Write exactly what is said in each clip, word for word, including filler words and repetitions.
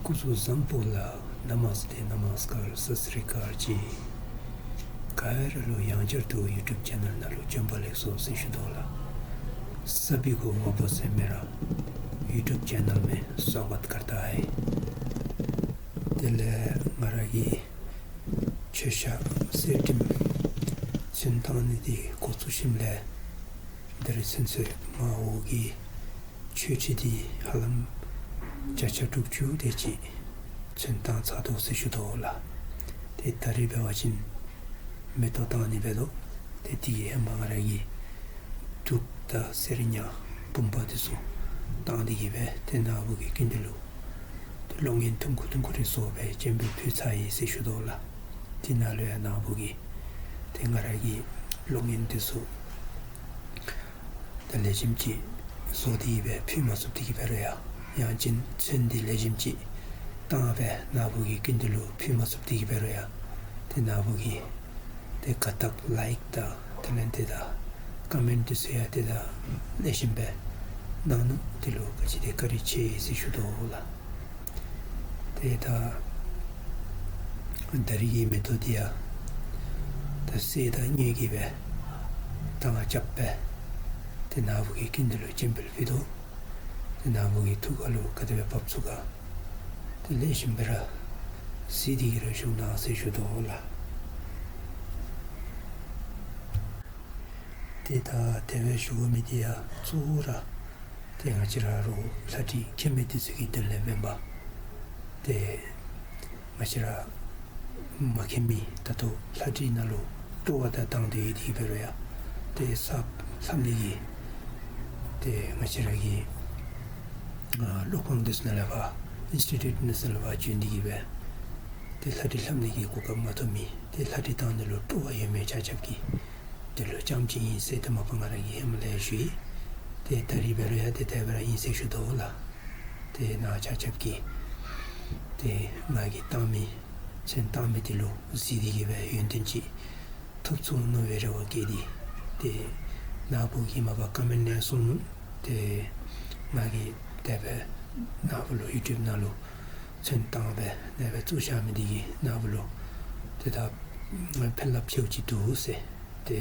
སྐུ་གཟུགས་བཟང་པོ་ལགས། ནམ་སྟེ་ནམ་སྐར་སྟ་སྲི་ཀཱལ་ཅིག། ག་ར་ལུ་ཡང་བསྐྱར་དུ་ཡུ་ཊུབ་ཅེ་ནཱལ་ནང་ལུ་བྱོན་པ་ལེགས་སོ་ཟེར་ཞུ་དོ་ལགས། सभी को वापस से मेरा YouTube चैनल में स्वागत करता है। དེ་ལས་ང་ར་གི་ཆོས་ཞབས་གསེར་ཁྲིམས་ཚོན་བཏང་ནི་འདི་འགོ་བཙུགས་ཞིནམ་ལས་ད་རིས་ཚུན་ཚོད་མར་འོག་གི་ཆོས་ཁྲི་འདི་ཧ་ལམ་བརྒྱ་ཆ་དྲུག་ཅུ་དེ་ཅིག་ཚོན་བཏང་ཚར་དོ་ཟེར་ཞུ་དོ་ལགས། ཏེ་ད་རིས་འབད་བ་ཅིན་མེ་ཏོག་བཏང་ནི་འབད་དོ། ཏེ་དེ་གི་ཧེ་མ་ང་ར་གིས་དུག་དང་གསེར་ཉ་བུམ་པ་དེ་ཚུ་བཏང་སྟེ་གི་སྦེ་ཏེ་ནཱ་བུ་གི་སྐུ་མདུན་ལུ་ཏེ་གློག་བརྙན་ཐུང་ཀུ་ཐུང་ཀུ་རེ་བཟོ་སྦེ་སྤྱན་འབུལ་ཕུལ་ཚར་ཡི་ཟེར་ཞུ་དོ་ལགས། དེ་ནང་ལུ་ཡང་ནཱ་བུ་གིས་ཏེ་ང་ར་གི་གློག་བརྙན་དེ་ཚུ་ད་ལེགས་ཤོམ་ཅིག་བཟོ་སྟེ་གི་སྦེ་ཕུལ་མ་ཚུགས་ཏེ་གི་འབད་རུང་ཡང་ཡང་ཅིན་ཚོན་འདི་ལེགས་ཤོམ་ཅིག་བཏང་སྦེ་ནཱ་བུ་གི་སྐུ་མདུན་ལུ་ཕུལ་མ་ཚུགས་ཏེ་གི་འབད་རུང་ཡང་ཏེ་ནཱ་བུ་གིས་ཏེ་དགའ་རྟགས་ལའིཀ་དང་དེ་ལས་ཏེ་ད་ཀོ་མེནཊ་དེ་ཚུ་ཡང་ཏེ་ད་ལེགས་ཤོམ་སྦེ་གནང་ནུག། དེ་ལུ་ག་ཅི་དེ་བཀའ་དྲིན་ཆེ་ཟེར་ཞུ་དོ་ལགས། ཏེ་ད་ད་རིས་ཀྱི་མེ་ཏོག་འདི་ཡང་ད་སེར་དང་དངུལ་གྱི་སྦེ་ད་ང་རྐྱབ་སྦེ་ཏེ་ནཱ་བུ་གི་སྐུ་མདུན་ལུ་སྤྱན་འབུལ་ཕུལ་དོ། ཏེ་ནཱ་བུ་གི་ཐུགས་ཁ་ལུ་ག་དེ་སྦེ་བབས་ཚུགས་ག་ཏེ་ལེགས་ཤོམ་སྦེ་ར་གཟིགས་ཏེ་གི་ར་བཞུགས་གནང་ཟེར་ཞུ་དོ་ལགས། ཏེ་ད་དེ་སྦེ་ཞུ་དགོ་མི་འདི་ཡང་གཙོ་བོ་ར་ཏེ་ང་བཅས་ར་རོགས་ལྷ་བྲིས་མཁྱེན་མི་དེ་ཚུ་གི་དོན་ལས་མེན་པར་ཏེ་ང་བཅས་ར་མ་མཁྱེན་མི་ད་ལྟོ་ལྷ་བྲིས་ནང་ལུ་སྤྲོ་བ་དང་དང་འདོད་ཡོད་དེ་འབད་རུང་ཡང་ཏེ་གསརཔ་ལྷབ་ནི་གི་ཏེ་ང་བཅས་ར་གི་ཨ་གློག་ཁང་དེ་ཚུ་ནང་ལས་ཕར་ཨིནསི་ཊི་ཊུཊ་དེ་ཚུ་ནང་ལས་ཕར་བྱོན་ཏེ་གི་སྦེ་ཏེ་ལྷ་བྲིས་ལྷབ་ནི་གི་གོ་སྐབས་མ་ཐོབ་མི་ཏེ་ལྷ་བྲིས་བཏང་ནི་ལུ་སྤྲོ་བ་ཡོད་མི་ཆ་ཁྱབ་ཀྱི་དོན་ལུ་རྐྱངམ་ཅིག་ཨིན་ཟེར་ཏེ་མ་པ་ང་ར་གིས་ཧེ་མ་ལས་ཞུ་ཡི། ཏེ་ད་རིས་འབད་རུང་ཡང་ཏེ་དེ་སྦེ་ར་ཨིན་ཟེར་ཞུ་དོ་ལགས། ཏེ་ནཱ་ཆ་ཁྱབ་ཀྱིས་ཏེ་ང་གིས་བཏང་མི་ཚོན་བཏང་མི་དེ་ལུ་གཟིགས་ཏེ་གི་སྦེ་ཡོན་ཏན་ཅིག་ཐོབ་ཚུགས་མནོ་བའི་རེ་བ་བསྐྱེད་དེ་ཏེ་ནཱ་བུ་གིས་མ་པ་ཀོ་མེནཊ་ནང་གསུངས་ནུག། ཏེ་ང་གིས་དེ་སྦེ་ནཱ་བུ་ལུ་ཡུ་ཊུབ་ནང་ལུ་ཚོན་བཏང་སྦེ་དེ་སྦེ་བཙུགས་བཞག་མི་འདི་གིས་ནཱ་བུ་ལུ་ཏེ་ད་ཕན་རླབས་ཆེཝ་ཅིག་འདུག་ཟེར་ཏེ་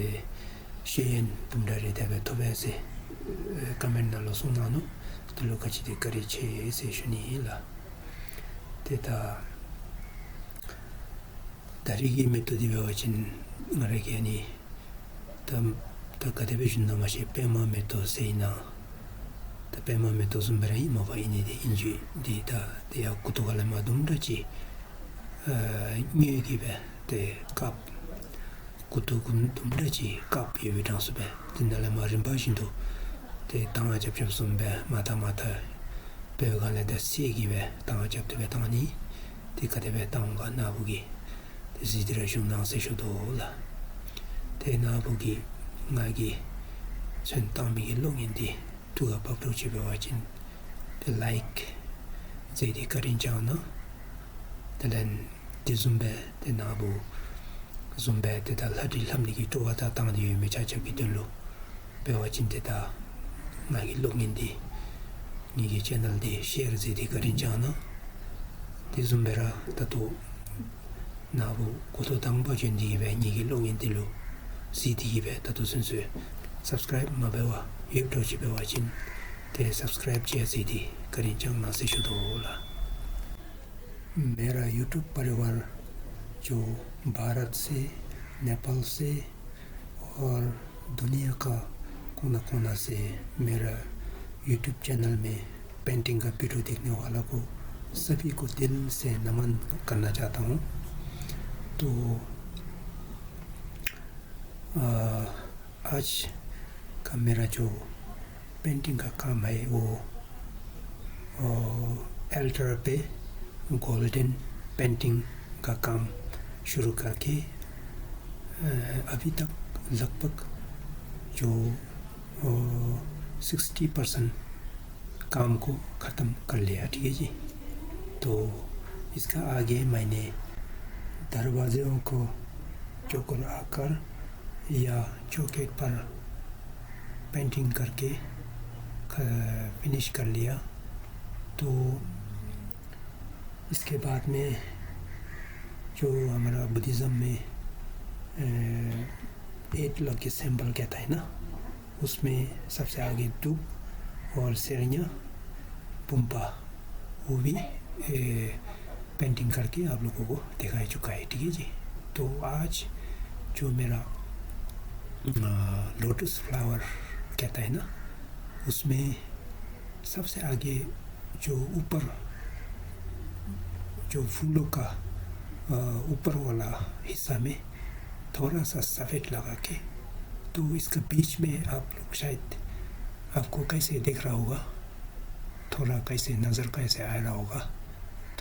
ཤེས་ཡོན་དུམ་གྲ་རེ་དེ་སྦེ་ཐོབ་པས་ཟེར་ཀོ་མེནཊ་ནང་ལུ་གསུངས་གནང་ནུག། དེ་ལུ་ག་ཅི་དེ་བཀའ་དྲིན་ཆེ་ཟེར་ཞུ་ནི་ཨིན་ལགས། ཏེ་ད་ད་རིས་ཀྱི་མེ་ཏོག་འདི་འབད་བ་ཅིན་ང་ར་གིས་ཨ་ནི་ད་ད་ག་དེ་སྦེ་ཞུ་ན་མ་ཤེས། པདྨ་མེ་ཏོག་ཟེར་ཨིན་ན། ད་པདྨ་མེ་ཏོག་བཟུམ་སྦེ་ར་ཨིན་མ་པ་ཨིན་ནི་འདི་ཨིན་རྒྱུ་འདི་ད་དེ་ཡང་མགུ་ཏོ་ཁ་ལས་མར་དུམ་གྲ་ཅིག་ཨ་དངུལ་གྱི་སྦེ་ཏེ་དཀརཔོ་མགུ་ཏོ་གུ་དུམ་གྲ་ཅིག་དཀརཔོ་ཡོད་པའི་གྲངས་སུ་སྦེ་དེ་ནང་ལས་མར་རིམ་པ་བཞིན་དུ་ཏེ་ད་ང་རྐྱབ་རྐྱབ་བཟུམ་སྦེ་མར་ད་མར་ད་འབད་བའི་སྒང་ལས་ད་སེར་གྱི་སྦེ་ད་ང་རྐྱབ་སྟེ་སྦེ་བཏང་ནི། ཏེ་ག་དེ་སྦེ་བཏངམ་ག་ནཱ་བུ་གིས་ཏེ་གཟིགས་ཏེ་ར་བཞུགས་གནང་ཟེར་ཞུ་དོ་ལགས། ཏེ་ནཱ་བུ་གིས་ང་གིས་ཚོན་བཏང་མི་གི་གློག་བརྙན་འདི་ཐུགས་ཁར་བབས་འདྲཝ་ཅིག་འབད་བ་ཅིན་ཏེ་ལའིཀ་མཛད་དེ་བཀའ་དྲིན་བསྐྱང་གནང་། དེ་ལས་དེ་བཟུམ་སྦེ་ཏེ་ནཱ་བུ་བཟུམ་སྦེ་ཏེ་ད་ལྷ་བྲིས་ལྷབ་ནི་གི་སྤྲོ་བ་དང་དང་འདོད་ཡོད་མི་ཆ་ཁྱབ་ཀྱི་དོན་ལུ་འབད་བ་ཅིན་ཏེ་ད་ང་གི་གློག་བརྙན་འདི་ངེ་གི་ཅེ་ནཱལ་འདི་ཤེར་མཛད་དེ་བཀའ་དྲིན་བསྐྱང་གནང་། དེ་བཟུམ་སྦེ་ར་ད་ལྟོ་ནཱ་བུ་འགོ་ཐོག་དང་པ་བྱོན་ཏེ་གི་སྦེ་ངེ་གི་གློག་བརྙན་འདི་ལུ་གཟིགས་ཏེ་གི་སྦེ་ད་ལྟོ་ཚུན་ཚོད་སབ་སི་ཀརའིབ་མ་འབད་བར་ཡོདཔ་འདྲཝ་ཅིག་འབད་བ་ཅིན་ཏེ་སབ་སི་ཀརའིབ་ཅིག་མཛད་དེ་བཀའ་དྲིན་བསྐྱང་གནང་ཟེར་ཞུ་དོ་ལགས། मेरा यूट्यूब परिवार जो भारत से, नेपाल से और दुनिया का कोना-कोना से मेरा YouTube चैनल में पेंटिंग का वीडियो देखने वाला को सभी को दिल से नमन करना चाहता हूँ। तो, अ, आज का मेरा जो पेंटिंग का काम है, वो, अ, एल्टर पे गोल्डन पेंटिंग का काम शुरू करके, अ, अभी तक लगभग जो, अ, सिक्सटी परसेंट काम को ख़त्म कर लिया, ठीक है जी। तो इसका आगे मैंने दरवाज़ों को चौकोर आकार या चौखट पर पेंटिंग करके ख-, फिनिश कर लिया। तो इसके बाद में जो हमारा बुद्धिज़्म में, अ, एट लग के सिंबल कहता है ना, उसमें सबसे आगे दुब और सेरन्या, बुम्पा, वो भी, ए, पेंटिंग करके आप लोगों को दिखाई चुका है, ठीक है जी। तो आज जो मेरा, अ, लोटस फ्लावर कहता है ना, उसमें सबसे आगे जो ऊपर, जो फूलों का, अ, ऊपर वाला हिस्सा में थोड़ा सा सफेद लगा के, तो इसका बीच में आप लोग शायद, आपको कैसे दिख रहा होगा, थोड़ा कैसे नज़र कैसे आ रहा होगा,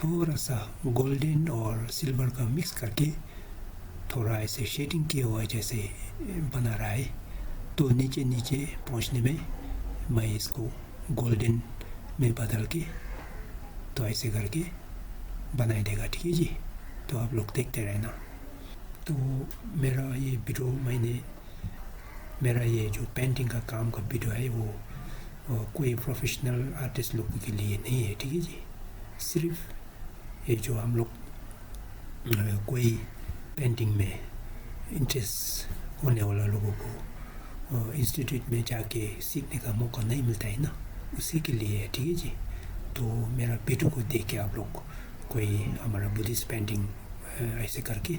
थोड़ा सा गोल्डन और सिल्वर का मिक्स करके थोड़ा ऐसे शेडिंग किया हुआ जैसे बना रहा है। तो नीचे नीचे पहुंचने में मैं इसको गोल्डन में बदल के, तो ऐसे करके बनाई देगा, ठीक है जी। तो आप लोग देखते रहना। तो मेरा ये वीडियो मैंने मेरा ये जो पेंटिंग का काम का वीडियो है, वो, वो कोई प्रोफेशनल आर्टिस्ट लोगों के लिए नहीं है, ठीक है जी। सिर्फ ये जो हम लोग, अ, कोई पेंटिंग में इंटरेस्ट होने वाला लोगों को, अ, इंस्टीट्यूट में जाके सीखने का मौका नहीं मिलता है ना, उसी के लिए है, ठीक है जी। तो मेरा वीडियो को देख के आप लोग कोई हमारा बुद्धिस्ट पेंटिंग, अ, ऐसे करके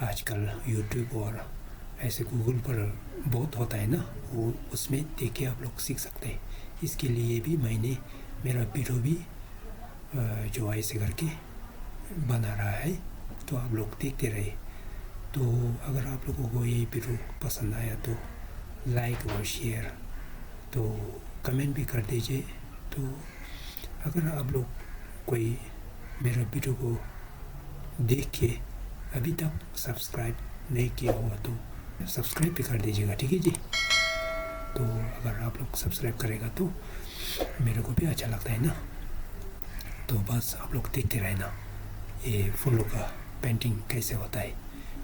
आजकल यूट्यूब और ऐसे गूगल पर बहुत होता है ना, वो उसमें देख के आप लोग सीख सकते हैं। इसके लिए भी मैंने मेरा वीडियो भी, अ, जो ऐसे करके बना रहा है, तो आप लोग देखते रहे। तो अगर आप लोगों को ये वीडियो पसंद आया तो लाइक और शेयर, तो कमेंट भी कर दीजिए। तो अगर आप लोग कोई मेरा वीडियो को देख के अभी तक सब्सक्राइब नहीं किया हुआ तो सब्सक्राइब भी कर दीजिएगा, ठीक है जी। तो अगर आप लोग सब्सक्राइब करेगा तो मेरे को भी अच्छा लगता है ना। तो बस आप लोग देखते रहना ये फूलों का पेंटिंग कैसे होता है,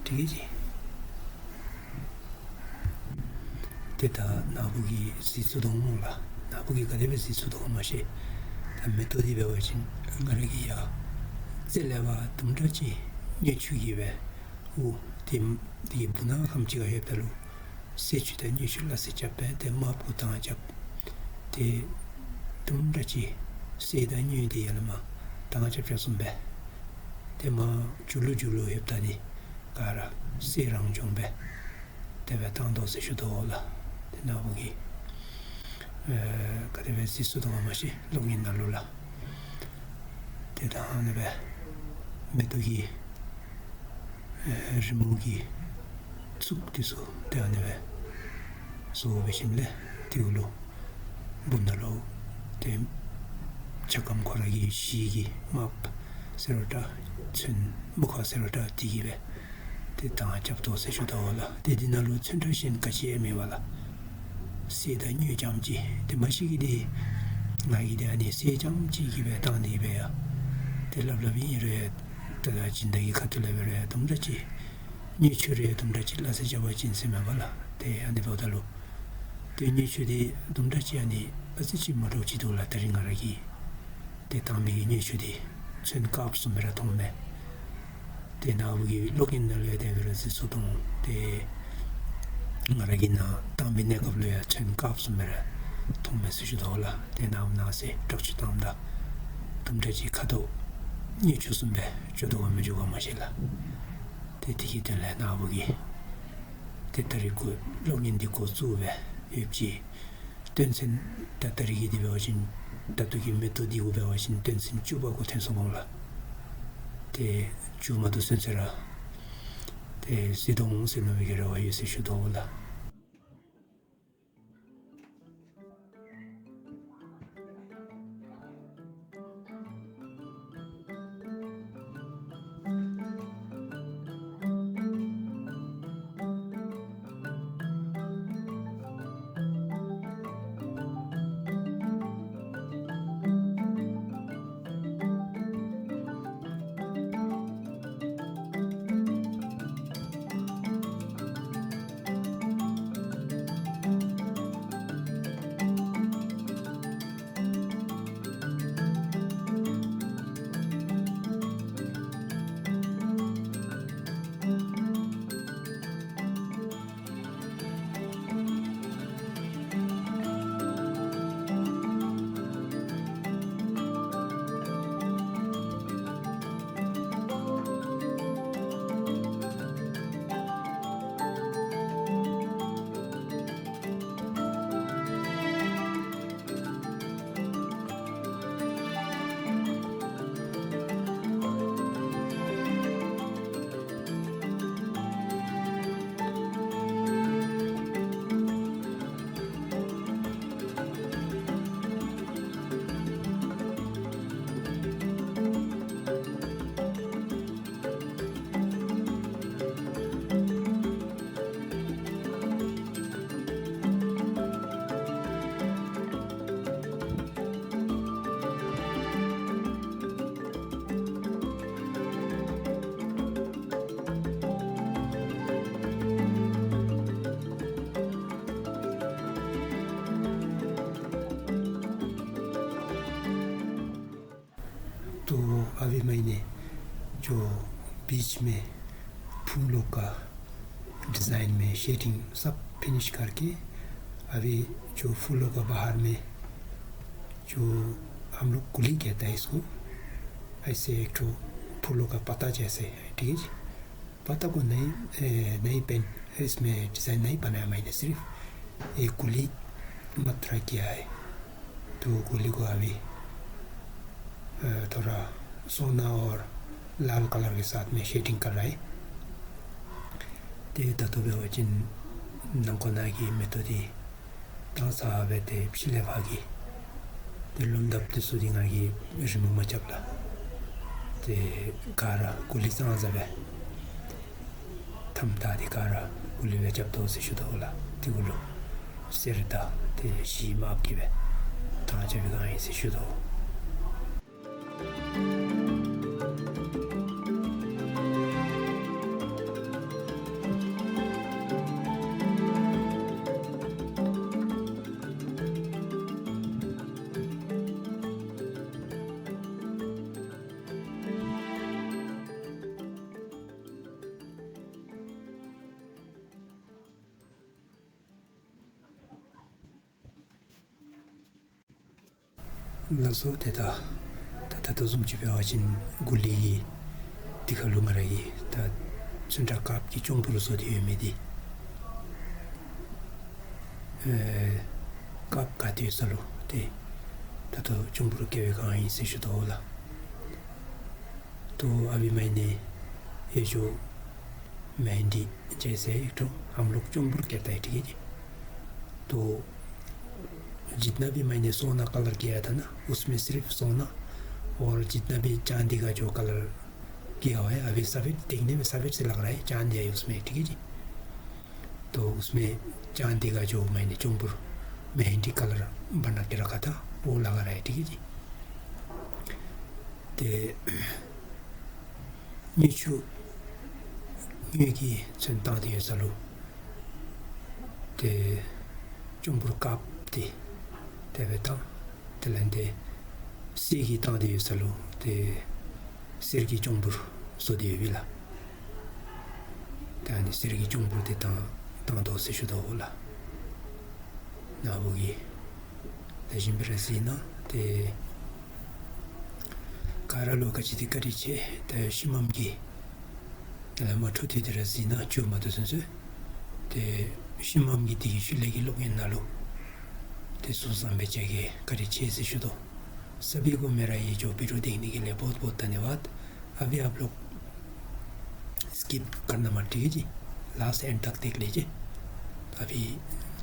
ठीक है जी। ཏེ་ད་ནཱ་བུ་གིས་གཟིགས་ཚུགས་དོ་འོང་ལགས། ནཱ་བུ་གིས་ག་དེ་སྦེ་གཟིགས་ཚུགས་དོ་འོང་མ་ཤེས། ད་མེ་ཏོག་འདི་འབད་བ་ཅིན་ང་ར་གིས་ཡར་རྩེ་ལས་ཕར་དུམ་གྲ་ཅིག་མཉེ་ཆུ་གིས་སྦེ་འུ་དེ་དེ་གི་སྦུག་ན་ལྷམ་ཅིག་ཁར་ལྷོདཔ་ད་ལུ་གསེར་ཆུ་དང་མཉེ་ཆུ་སླ་བསྲེ་རྐྱབ་སྦེ་ཏེ་དམརཔོ་གུ་དང་རྐྱབ། ཏེ་དུམ་གྲ་ཅིག་གསེར་དང་མཉེ་འདི་ཡར་ལས་མར་དང་རྐྱབ་རྐྱབ་སོངམ་སྦེ་ཏེ་མར་མཇུག་ལུ་མཇུག་ལུ་ལྷོདཔ་ད་འདི་ག་ར་གསེར་རང་བྱུང་སྦེ་དེ་སྦེ་བཏང་དོ་ཟེར་ཞུ་དོ་ལགས། ཏེ་ནཱ་བུ་གིས་ཨེ་ག་དེ་སྦེ་གཟིགས་ཚུགས་དོ་ག་མ་ཤེས་གློག་བརྙན་ནང་ལུ་ལགས། ཏེ་ད་ཨ་ནི་སྦེ་མེ་ཏོག་གི་ཨེ་རི་མོ་གི་གཙུག་འདི་ཚུ་ཏེ་ཨ་ནི་སྦེ་བཟོ་སྦེ་ཞིནམ་ལས་དེ་གུ་ལུ་སྦུག་ན་ལུ་ཏེ་ཆ་སྒམ་ཁོ་ར་གི་གཞི་གི་དམརཔོ་སེརཝ་འདྲ་ཚོན་སྨུག་ཁ་སེརཝ་འདྲ་འདི་གིས་སྦེ་ཏེ་དང་རྐྱབ་དོ་ཟེར་ཞུ་དོ་ལགས། ཏེ་འདི་ནང་ལུ་ཚོན་ཁྲ་གཞན་ག་ཅི་ཡང་མེད་པས་ལགས། གསེར་དང་མཉེ་རྐྱངམ་ཅིག། ཏེ་མ་གཞི་གི་འདི་ང་གིས་འདི་ཨ་ནི་གསེར་རྐྱངམ་ཅིག་གིས་སྦེ་བཏང་སྟེ་སྦེ་ཡ་ཏེ་ལྷབ་ལྷབ་ཨིན་རུང་ཡང་ད་ད་སྦྱིན་བདག་གི་ཁ་ཐུག་ལས་འབད་རུང་ཡང་དུམ་གྲ་ཅིག་མཉེ་ཆུ་རེ་དུམ་གྲ་ཅིག་སླ་བསྲེ་རྐྱབ་པ་ཅིན་ཟེར་མས་པ་ལགས། ཏེ་ཨ་ནི་འབདཝ་ད་ལུ་ཏེ་མཉེ་ཆུ་འདི་དུམ་གྲ་ཅིག་ཨ་ནི་ཨ་ཙི་ཅིག་མ་འདྲཝ་ཅིག་འདུག་ལགས། ད་རིས་ང་ར་གིས་ཏེ་བཏང་མི་གི་མཉེ་ཆུ་འདི་ཚོན་དཀརཔོ་བཟུམ་སྦེ་ར་མཐོངམ་མས། ཏེ་ནཱ་བུ་གིས་གློག་བརྙན་ནང་ལུ་ཡང་དེ་སྦེ་ར་གཟིགས་ཚུགས་དོ་འོང་། ཏེ་ང་ར་གིས་ནཱ་བཏང་མི་གནས་སྐབས་ལུ་ཡང་ཚོན་དཀརཔོ་བཟུམ་སྦེ་ར་མཐོངམ་མས་ཟེར་ཞུ་དོ་ལགས། ཏེ་ནཱ་བུ་ནཱ་ཟེར་དྲག་ཅིག་བཏངམ་ད་དུམ་གྲ་ཅིག་ཁ་དོག་མཉེ་ཆུ་བཟུམ་སྦེ་འགྱོ་དོ་ག་མི་འགྱོ་ག་མ་ཤེས་ལགས། ཏེ་དེ་གི་དོན་ལས་ནཱ་བུ་གིས་ཏེ་ད་རིས་འགོ་གློག་བརྙན་འདི་འགོ་བཙུགས་སྦེ་ཡོདཔ་ཅིག། དོན་ཚན་ད་ད་རིས་ཀྱི་འདི་འབད་བ་ཅིན་ད་ལྟོ་གི་མེ་ཏོག་འདི་གུ་འབད་བ་ཅིན་དོན་ཚན་བཅུ་པ་གུ་ཐོན་སོང་འོང་ལགས། ཏེ་མཇུག་མ་བསྡུ་ཚུན་ཚོད་ར་ཏེ་གཟིགས་དོ་འོང་ཟེར་མནོ་བའི་གི་རེ་བ་ཡོད་ཟེར་ཞུ་དོ་འོང་ལགས། तो अभी मैंने जो बीच में फूलों का डिज़ाइन में शेडिंग सब फिनिश करके अभी जो फूलों का बाहर में जो हम लोग कुली कहता है इसको, ऐसे एक ठो फूलों का पत्ता जैसे है, ठीक है जी। पत्ता को नहीं, ए, नहीं पेंट, इसमें डिज़ाइन नहीं बनाया मैंने, सिर्फ ये कुली मात्रा किया है। तो कुली को अभी, अ, थोड़ा सोना और लाल कलर के साथ में शेडिंग कर रहा है। ཏེ་ད་ལྟོ་འབད་བ་ཅིན་ནང་ཁོག་ནང་གི་མེ་ཏོག་འདི་བཏང་ཚར་སྦེ་ཏེ་ཕྱི་ལས་ཕར་གྱི་ཏེ་རློན་འདབ་འདི་ཚུ་འདི་ང་གིས་རི་མོ་མ་རྐྱབ་ལགས། ཏེ་ག་ར་ཀུ་ལི་ཙང་ཙ་སྦེ་ཐམ་ད་འདི་ག་ར་ཀུ་ལི་སྦེ་རྐྱབ་དོ་ཟེར་ཞུ་དོ་ལགས། དེ་གུ་ལུ་གསེར་དང་ཏེ་ཞི་མ་གིས་སྦེ་བཏང་རྐྱབ་པའི་སྒང་ཨིན་ཟེར་ཞུ་དོ། ལགས་སོ། ཏེ་ད་ད་ད་ལྟོ་བཟུམ་ཅིག་འབད་བ་ཅིན་གུ་ལི་གི་འདི་ཁ་ལུ་ང་ར་གིས་ད་ཚོན་ཁྲ་དཀརཔོ་གི་ཅོང་བུར་བཟོ་སྟེ་ཡོད་མི་འདི་ཨེ་དཀརཔོ་ག་ཏེ་ཡོད་ས་ལུ་ཏེ་ད་ལྟོ་ཅོང་བུར་བཀལ་བའི་སྒང་ཨིན་ཟེར་ཞུ་དོ་ལགས། तो अभी मैंने ये जो मेहंदी जैसे एक ठो हम लोग चुम्बुर कहता है, ठीक है जी। तो जितना भी मैंने सोना कलर किया था ना, उसमें सिर्फ सोना, और जितना भी चांदी का जो कलर किया हुआ है, अभी सफेद, देखने में सफेद से लग रहा है, चांदी है उसमें, ठीक है जी। तो उसमें चांदी का जो मैंने चुम्बुर मेहंदी कलर बना के रखा था, वो लगा रहा है, ठीक है जी। ཏེ་དངུལ་ཆུ་དངུལ་གྱི་ཚོན་བཏང་སྟེ་ཡོད་ས་ལུ་ཏེ་ཅོང་བུར་དཀརཔོ་འདི་དེ་སྦེ་བཏང་། དེ་ལས་ཏེ་གསེར་གྱི་བཏང་སྟེ་ཡོད་ས་ལུ་ཏེ་གསེར་གྱི་ཅོང་བུར་བཟོ་སྟེ་ཡོད་པས་ལགས། ཏེ་ཨ་ནི་གསེར་གྱི་ཅོང་བུར་འདི་བཏང་བཏང་དོ་ཟེར་ཞུ་དོ་ལགས། ནཱ་བུ་གིས་ལེགས་ཤོམ་སྦེ་ར་གཟིགས་གནང་། ཏེ་ག་ར་ལུ་ག་ཅི་འདི་བཀའ་དྲིན་ཆེ། ཏེ་ཤུལ་མམ་གྱི་ལས་མ་འཕྲོ་མཐུད་དེ་ར་གཟིགས་གནང་། མཇུག་མ་བསྡུ་ཚུན་ཚོད། ཏེ་ཤུལ་མམ་གྱི་འདི་གི་ཤུལ་ལས་ཀྱི་གློག་བརྙན་ནང་ལུ་ཏེ་གཟིགས་གནང་མི་ཅིག་གིས་བཀའ་དྲིན་ཆེ་ཟེར་ཞུ་དོ། सभी को मेरा ये जो वीडियो देखने के लिए बहुत बहुत धन्यवाद। अभी आप लोग स्किप करना मत, ठीक है जी, लास्ट एंड तक देख लीजिए। अभी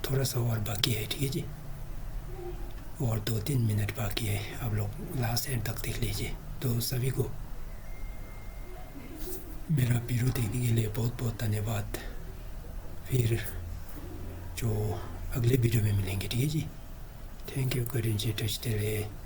थोड़ा सा और बाकी है, ठीक है जी, और दो तीन मिनट बाकी है, आप लोग लास्ट एंड तक देख लीजिए। तो सभी को मेरा वीडियो देखने के लिए बहुत बहुत धन्यवाद। फिर जो अगले वीडियो में मिलेंगे, ठीक है जी। Thank you, བཀའ་དྲིན་ཆེ། བཀྲ་ཤིས་བདེ་ལེགས།